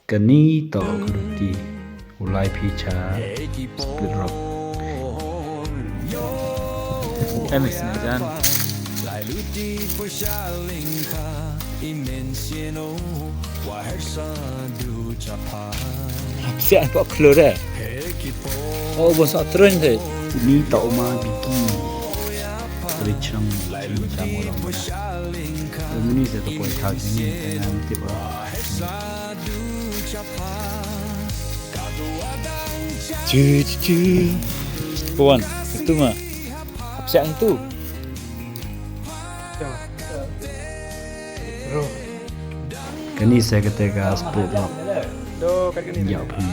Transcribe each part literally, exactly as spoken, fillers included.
Kani to ka luti u lai phi cha Split Rock. Em is na jan. Sian ko klore. Oh, bos atron de. Ni to ma biki. Richang chang chang ulang mana. Muni se to poi thak ni kan tip. Chu chu chu. Kawan, itu mah. Hap siang itu. Kani sa kata ka split rock. Ya pun.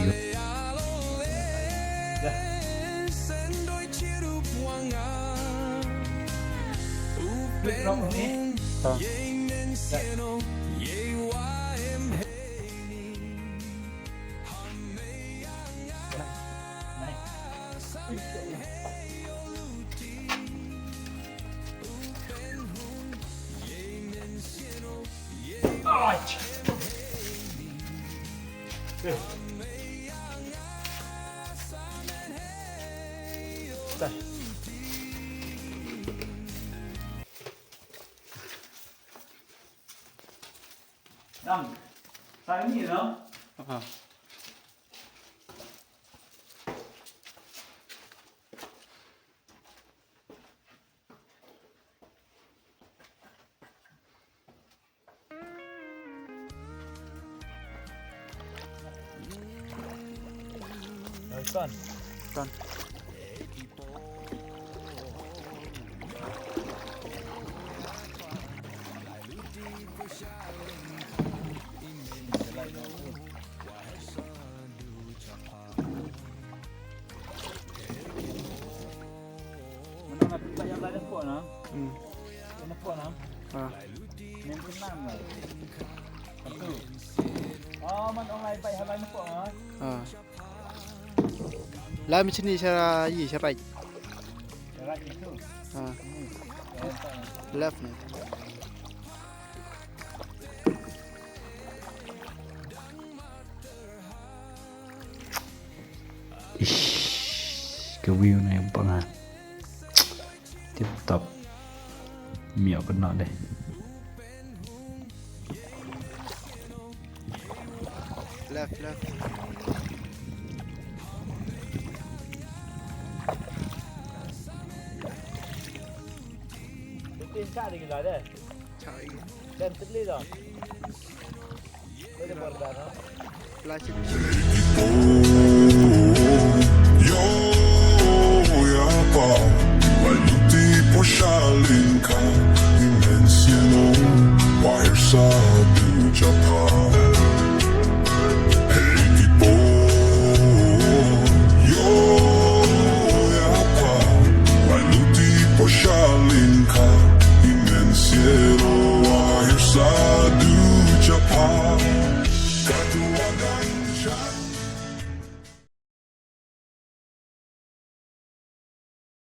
Dang. Sa ini, no? Aha. Done. Done. Hmm. Ah. Ah. La mi chini shara yi sharai. Ah. Left ni. Ish, ka view na yang panga. Tip top. Miak kena deh. Left, left. Tin cak lagi lah deh. Cak lagi. Dan sedli dah. Plastik.